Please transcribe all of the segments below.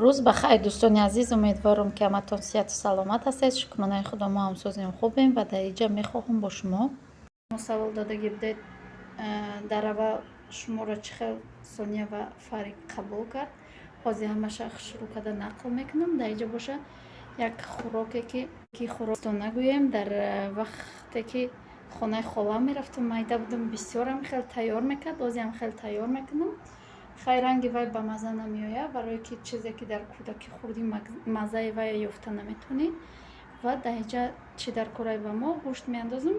Рӯз ба хайр, дӯстони азиз! Умедворам, ки ҳаматон сиҳату саломат ҳастед. Шукронаи Худо, мо ҳам созем, хубем. Ва дар инҷа мехоҳам бо шумо савол додагӣ будед: дар аввал шуморо чӣ хел Сония ва Фарик қабул кард? Ҳозир ҳамаша шурӯъ карда нақл мекунам. Дар инҷа боша як хӯроке, ки хӯрокстон нагӯем, дар вақте ки хонаи холаам мерафтам, майда будам, бисёрам хел тайёр мекард, ҳозирам хел тайёр мекунам. Хай, ранги вай ба мазза намеояд, барое ки чизе ки дар кӯдакӣ хӯрдӣ, маззаи вайро ёфта наметавонӣ. Ва дар инҷа чӣ дар кораи ба мо гӯшт меандозам.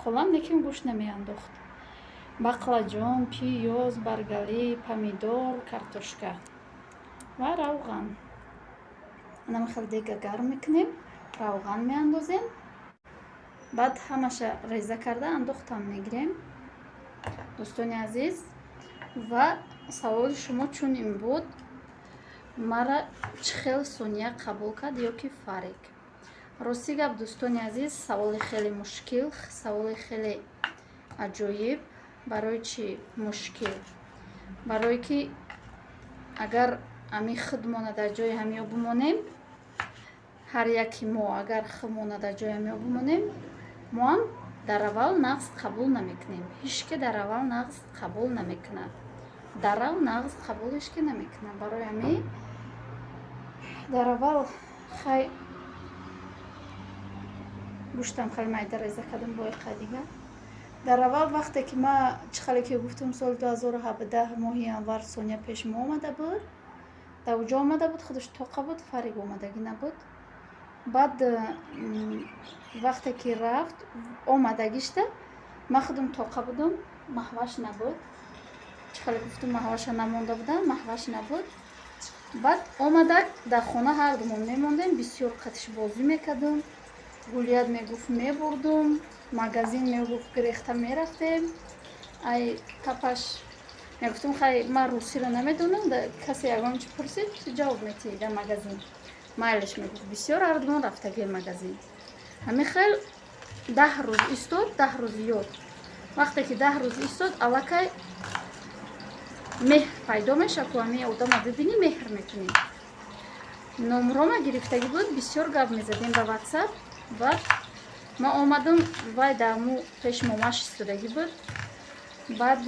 Холам лекин гӯшт намеандохт: бақлаҷон, пиёз, баргалӣ, помидор, картошка ва равған. Анам хел дега гарм мекунем, равған меандозем, баъд ҳамаша реза карда андохтан мегирем. Дӯстони азиз, ва саволи шумо чунин буд: мара чӣ хел Сония қабул кард ё ки Фарик? Рости гап, дӯстони азиз, саволи хеле мушкил, саволи хеле аҷоиб. Барои чӣ мушкил? Барое ки агар ами худмона дар ҷои ҳамиё бимонем, ҳар яки мо агар худмона дар ҷои ҳамиё бимонем, моам дар аввал нағз қабул намекунем. Ҳичке дар аввал нағз қабул намекунад, дарав нағз қабул ҳичке намекунад. Барои ҳамин дар аввал, хай, гӯштам хеле майда реза кардам бо иқа дига. Дар аввал, вақте ки ма, чӣ хеле ки гуфтам, соли 2017 моҳи январ Сония пеши мо омада буд, дар уҷо омада буд, худаш тоқа буд, Фарик омадагӣ набуд. Баъд вақте ки рафт, омадагишта ман худам тоқа будам, Маҳваш набуд. Чӣ хеле гуфтам, Маҳваша намонда будам, Маҳваш набуд. Баъд омада, дар хона ҳардумон мемондем, бисёр қатиш бозӣ мекардум, гулять мегуфт, мебурдум, магазин мегуфт, гирехта мерафтем. Ай тапаш мегуфтум: «Хай, ман русиро намедонам, касе ягон чи пурсид, ҷавоб метиҳӣ дар магазин». «Майлиш», мегуфт. Бисёр ҳардумон рафтагем магазин. Ҳамин хел 10 рӯз истод, 10 рӯз ёд. Вақте ки 10 рӯз истод, аллакай меҳр пайдо мешавад ку, ҳамин одама бибинӣ, меҳр мекунӣ. Номрома гирифтагӣ буд, бисёр гап мезадем ба Ватсап. Баъд ман омадам, вай дар пеши момаш истодагӣ буд. Баъд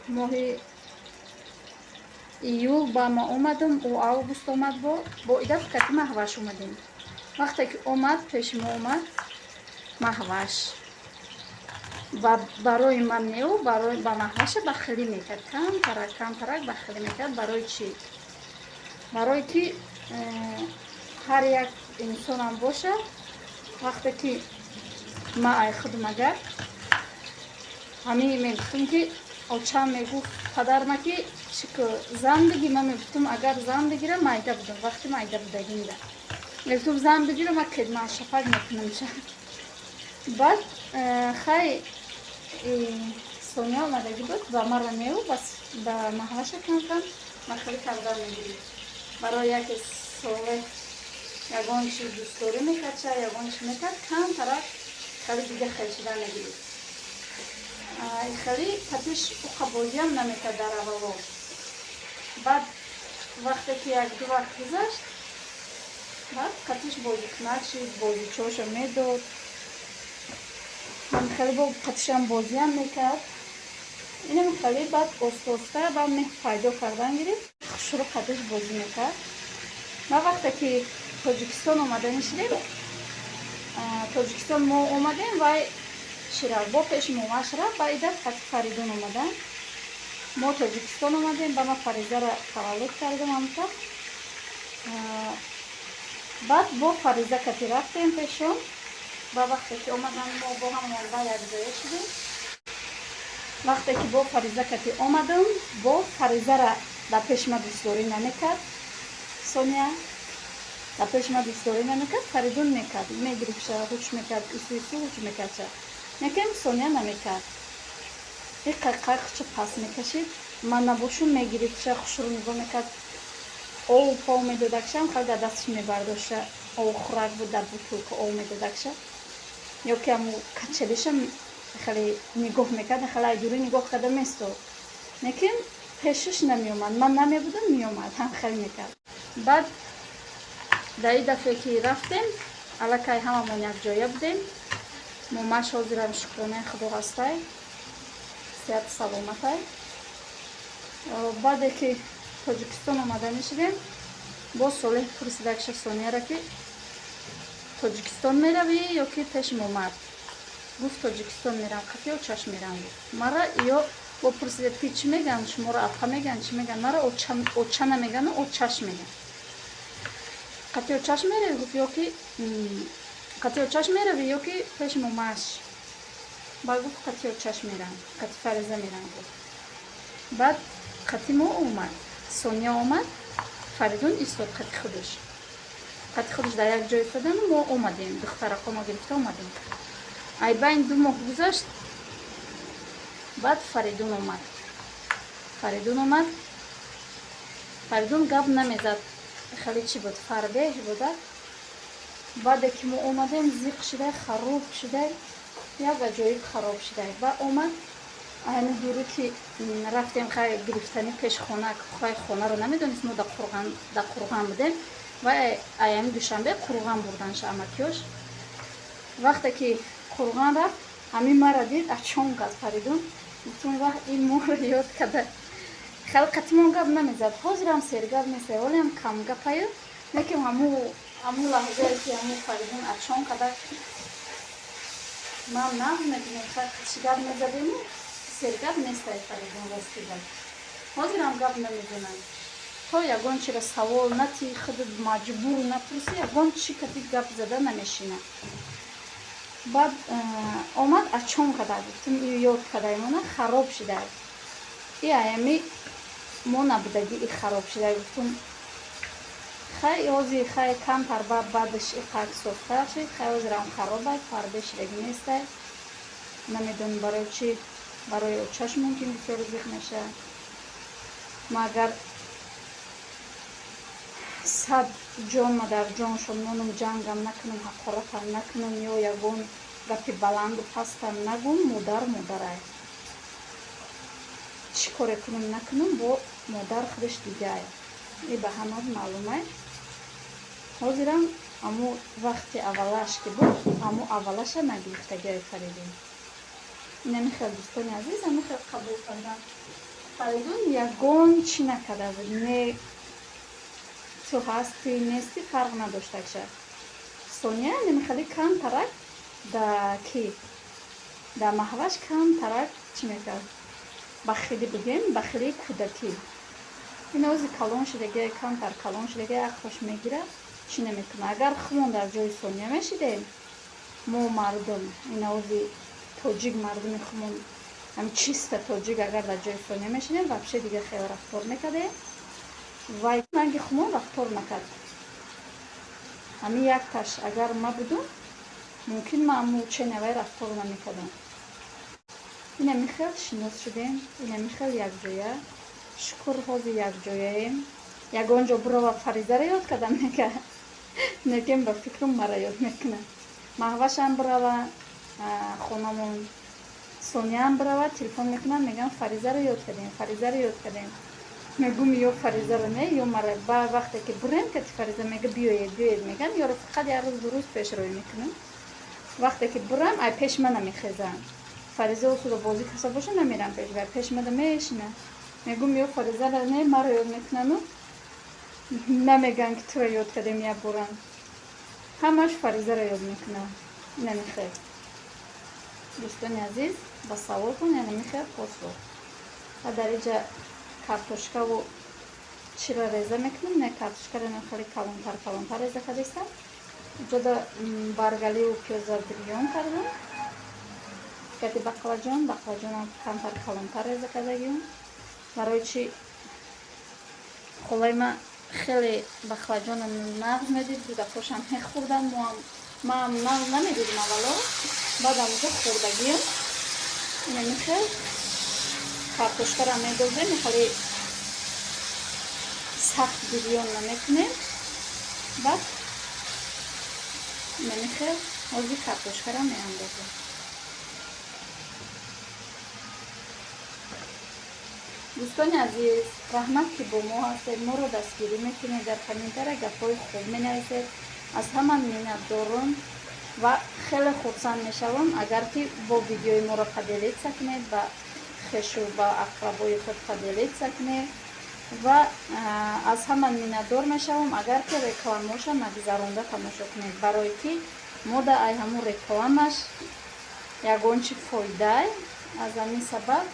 моҳи июл ба ма омадам, ӯ август омад, бо идаф кати Маҳваш омадем. Вақте ки омад, пеши мо омад, Маҳваш ва барои ман неу ба Маҳваша бахилӣ мекард, камтарак камтарак бахилӣ мекард. Барои чӣ? Барое ки ҳар як инсонам бошад, вақте ки ма ай худам агар ҳамин мегуфтум, ки очам мегуфт, падарма, ки чико зан бигир, ман мегуфтум, агар зан бигирам, майда будам, вақти майда будагинда мегуфтум, зан бигирам, ма кедман шапак мекунамша. Баъд хай, Соня омадагӣ буд, ба мара неу ба Маҳваша камкам бахилӣ кардан мегирифт. Барои яке соле ягон чи дӯстдорӣ мекард, ша ягон чи мекард, камтарак хеле дига хел шида мегирифт. Хеле катиш уқа бозиам намекард дар аввало. Баъд вақте ки як ду вақт гузашт, баъд катиш бозикунак шид, бозичоша медод, хеле бо қатишам бозиам мекард. Инам хеле баъд оста оста ба меҳр пайдо кардан гирифт, шурӯъ қатиш бозӣ мекард. Ма вақте ки Тоҷикистон омаданӣ шудем, Тоҷикистон мо омадем, вай чӣ рафт, бо пеши момаш рафт, ба ида қати Фаридун омадан. Мо Тоҷикистон омадем, ба ма Фаризаро таваллуд кардам ҳамта. Баъд бо Фариза кати рафтем пешон. Ба вақте ки омадан, мо бо ҳамон ба якҷоя шудем. Вақте ки бо Фариза кати омадам, бо Фаризара дар пеши ма дӯстдорӣ намекард. Сония дар пеши ма дӯстдорӣ намекард, Фаридун мекард, мегирифтша, ҳуч мекард, ису ису ҳуч мекардша, лекин Сония намекард. Иқақақча пас мекашид, ман набошум, мегирифтша, хушрӯ нигоҳ мекард, ов пов медодакшам, хеле дар дасташ мебардошта, ов хӯрак буд, дар бутулка ов медодакша, ё ки ҳаму качелиша хеле нигоҳ мекард, хеле айдурӣ нигоҳ карда местод, лекин пешаш намеомад. Ман намебудам, меомад, ҳам хеле мекард. Баъд дар ин дафъе ки рафтем, аллакай ҳамамон якҷоя будем. Момаш ҳозирам, шукронаи Худо, ҳастай, сиҳату саломатай. Баъде ки Тоҷикистон омада мешидем, боз Солеҳ пурсидакша Сонияра, ки Тоҷикистон меравӣ ё ки пеши момад? Гуфт: «Тоҷикистон мерам, қати очаш мерам», гуфт. Мара ё бо пурсидед, ки чӣ мегӯянд шуморо, апа мегӯянд, чӣ мегӯянд? Мара оча намегану очаш мегӯянд. «Қати очаш меравӣ», гуфт, «ё ки қати очаш меравӣ, ё ки пеши момаш?» Баъд гуфт: «Қати очаш мерам, қати Фариза мерам», гуфт. Баъд қати мо омад, Сония омад, Фаридун истод қати худаш. Қати худаш дар як ҷой истодану мо омадем, духтаракомо гирифта омадем. Ай байн 2 моҳ гузашт, баъд Фаридун омад. Фаридун омад, Фаридун гап намезад, хеле чӣ буд, фарбеҳ буда. Баъде ки мо омадем, зиқ шидай, хароб шидай, як аҷоиб хароб шидай. Ба омад ҳамин дурӣ ки рафтем, хай, гирифтани пеш хона, хай, хонаро намедонист. Мо дар Қурған будем ва аями Душанбе Қурған бурданша амакиёш. Вақте ки Қурған рафт, ҳамин мара дид, ачон кард Фаридун. Гуфтум: «Вақт ин моро ёд када». Хеле қатимон гап намезад, ҳозирам сергап нест, ҳолиам камгапаю. Лекин ҳамун лаҳзае ки ҳамун Фаридун ачон када, ман нағз мебинем, чӣ гап мезадему, сергап нестай Фаридун, рости гап. Ҳозирам гап намезанам, то ягон чиро савол натӣ, худат маҷбур напурсӣ, ягон чӣ кати гап зада намешина. Баъд омад, ачон када, гуфтим, и ёд кадаймона, хароб шидай, и аями мо набудагӣ и хароб шидай. Гуфтум: «Хай, ҳозир, хай, камтар баъдаш иқак сохтар шид. Хай, ҳозирам харобай, фарбе шидагӣ нестай». Намедонам барои чӣ, барои очаш мумкин бисёр зиқ мешавад. Ма агар сад ҷонма дар ҷоншон монум, ҷангам накунам, ҳақоратам накунам ё ягон гапи баланду пастам нагум, модар модарай. Чӣ коре кунам, накунам, бо модар худаш дигай, и ба ҳама маълумай. Ҳозирам аму вақти аввалаш ки буд, аму аввалаша нагирифтагиай Фаридун. Инами хел, дӯстони азиз, ами хел қабул кардам. Фаридун ягон чӣ накарда буд, не ту ҳастӣ, нестӣ, фарқ надоштакша. Сония немихеле камтарак да ки да Маҳваш камтарак чӣ мекард, бахилӣ бигем, бахилии кӯдакӣ. Ин ози калон шудагиай, камтар калон шудагиай, ақлаш мегирад, чӣ намекунад. Агар хумон дар ҷои Сония мешидем, мо мардум, ин ози тоҷик, мардуми хумон, ҳами чиста тоҷик, агар дар ҷои Сония мешидем, вообще дига хеле рафтор мекардем. Вай ранги хумон рафтор накард. Ҳамин якташ агар ма будум, мумкин ма аму ченавай рафтор намекардам. Инами хел шинос шудем, инами хел якҷоя, шукр, ҳозир якҷояем. Ягон ҷо бурова, Фаризаро ёд кардам, мега, некем ба фикрам мара ёд мекунад. Маҳвашам бурава хонамон, Соняам бурава, телефон мекунам, мегӯям: «Фаризаро ёд кардем, Фаризаро ёд кардем». Мегӯм: «Ё Фаризаро не, ё мара». Ба вақте ки бурем кати Фариза, мега: «Биёед, биёед», мегӯям. Ёро фақат як рӯз, 2 рӯз пешроӣ мекунам. Вақте ки бурам, ай пеш ма намехезам. Фариза усуда бозӣ каса боша, намерам пеш вай, пеш мада мешина. Мегӯм: «Ё Фаризаро не, маро ёд мекунану намегӯянд, ки туро ёд кардем». Як борам ҳамаш Фаризаро ёд мекунам. Инамихел, дӯстони азиз, ба саволтон янамихел посух. Ва дар иҷа картошкаву чиро реза мекунем. Не, картошкаро хеле калонтар калонтар реза кардистам. Иҷода баргаливу пиёза бирён кардам кати бақлаҷон. Бақлаҷонам камтар калонтар реза кардагиам. Барои чи холаи ма хеле бақлаҷона нағз медид, кӯдакошам мехӯрданд. Моам, маам нағз намедидим аввало, баъдам уҷо хӯрдагиам. Инами хел картошкаро медозем, хеле сахт бирён намекунем. Баъд инами хел ҳозир картошкаро меандозем. Дӯстони азиз, раҳмат, ки бо мо ҳастед, моро дастгирӣ мекунед, дар комментария гапҳои хуб менависед. Аз ҳама миннатдорум ва хеле хурсанд мешавам, агар ки бо видеои моро поделиться кунед, ба хешу ба ақрабои худ поделиться кунед. Ва аз ҳама миннатдор мешавам, агар ки рекламаоша нагузаронда тамошо кунед, барое ки мо да ай ҳамун рекламаш ягон чи фоидай. Аз ҳамин сабаб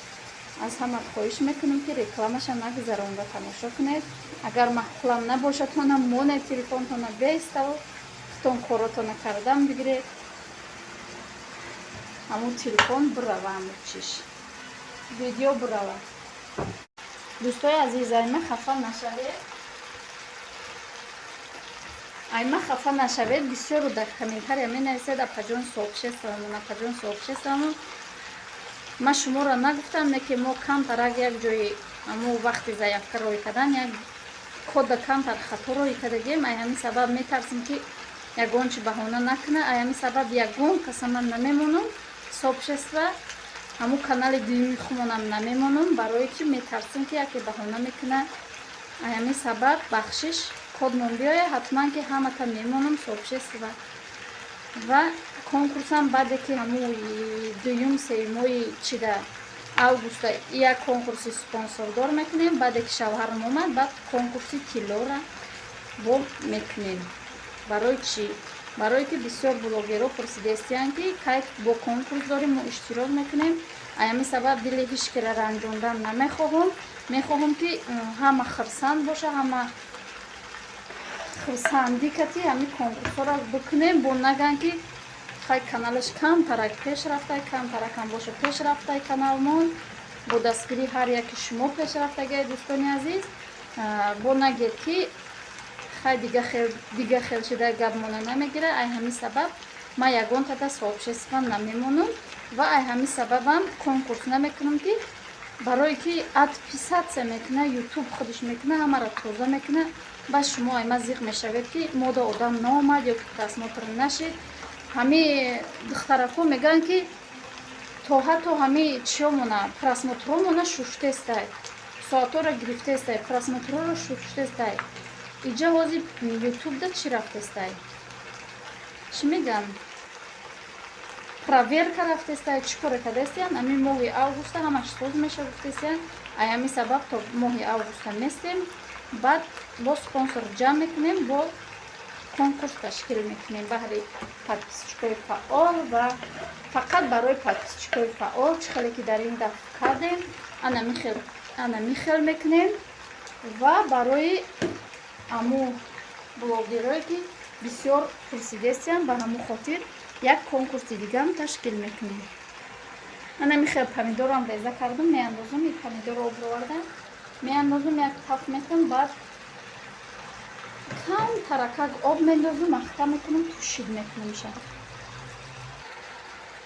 аз ҳама хоҳиш мекунем, ки рекламаша нагузаронда тамошо кунед. Агар маъқулам набошадтона, монед телефонтона беиставу худтон коротона кардан бигиред, ҳамун телефон бирава, ҳамун чиш видео бирава. Дӯстои азиз, айма хафа нашавед, айма хафа нашавед. Бисёру дар комментария менависед: «Апаҷон, сообществомон, апаҷон, сообществомон». Ман шуморо нагуфтам, не ки мо камтарак як ҷои ҳамун вақти заявка рӯй кардан як кода камтар хато рӯй кардагем. Ай ҳамин сабаб метарсем, ки ягон чи баҳона накуна. Ай ҳамин сабаб ягон каса ман намемонам сообщество, ҳамун канали дуюми хумонам намемонам, барое ки метарсем, ки яке баҳона мекуна. Ай ҳамин сабаб бахшиш. Кодмон биёя, ҳатман ки ҳамата мемонам сообщество. Ва конкурсам баъде ки ҳамун дуюм сеюмои чида августа як конкурси спонсордор мекунем. Баъде ки шавҳарам омад, баъд конкурси тиллора бо мекунем. Барои чӣ? Барое ки бисёр блогерҳо пурсидестиянд, ки кай бо конкурс дорем, мо иштирок мекунем. Ай ҳамин сабаб дили ҳичкира ранҷондан намехоҳам. Мехоҳам, ки ҳама хурсанд боша, ҳама хурсандӣ кати ҳамин конкурсҳоро бикунем. Бо наган, ки хай, каналаш камтарак пеш рафтай, камтаракам боша, пеш рафтай каналмон. Бо дастгирии ҳар яки шумо пеш рафтагиай, дӯстони азиз. Бо нагед, ки хай, дига хел шида гапмона намегира. Ай ҳамин сабаб ман ягон тата сообщество намемонам ва ай ҳамин сабабам конкурс намекунам, ки барое ки отписаться мекуна, Ютуб худаш мекуна, ҳамаро тоза мекуна. Ба шумо айма зиқ мешавед, ки мода одам наомад ё ки просмотр нашид. Ҳами духтарако мегӯянд, ки то ҳатто ҳами чиёмона, просмотромона шуштестай, соатҳоро гирифтестай, просмотрҳоро шуштестай. Иҷа ҳозир Ютубда чӣ рафтестай, чӣ мегӯянд, проверка рафтестай, чӣ коре кардастиян. Ҳамин моҳи августа ҳамаш соз меша, гуфтестиян. Ай ҳамин сабаб то моҳи августа местем, баъд бо спонсор ҷамъ мекунем, бо конкурс ташкил мекунем баҳри подписчикои фаъол ва фақат барои подписчикои фаъол. Чӣ хеле ки дар ин дафъ кардем, анами хел мекунем. Ва барои аму блогерое, ки бисёр пурсидестиян, ба ҳамун хотир як конкурси дигаам ташкил мекунем. Анами хел помидорам реза кардам, меандозам. И помидорро об овардам, меандозам, як таф метам, баъд кам таракак об мендозам, ахта мекунам, тушид мекунамша.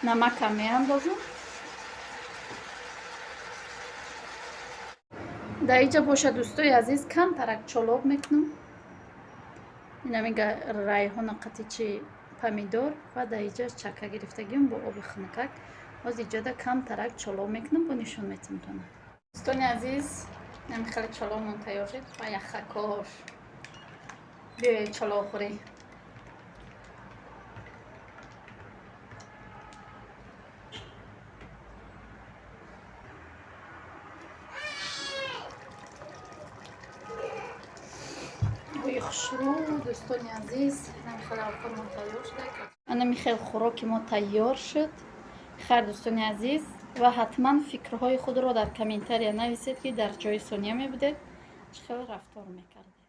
Намакам меандозам. Дар иҷа боша, дӯстои азиз, кам тарак чолоб мекунам. Инамига райҳона қатичи помидор ва дар иҷа чака гирифтагим бо оби хунукак. Боз иҷода кам тарак чолоб мекунам, бо нишон метимтона. Дӯстони азиз, нами хеле чолобмон тайёр шуд ва яхакош. Биёед, чолоб хӯрӣ. Бӯи хушрӯ. Дӯстони азиз, нами хеле овқатмон тайёр шуда, анами хел хӯроки мо тайёр шуд. Хайр, дӯстони азиз, ва ҳатман фикрҳои худро дар комментария нависед, ки дар ҷои Сония мебудед, чӣ хел рафтор мекардед.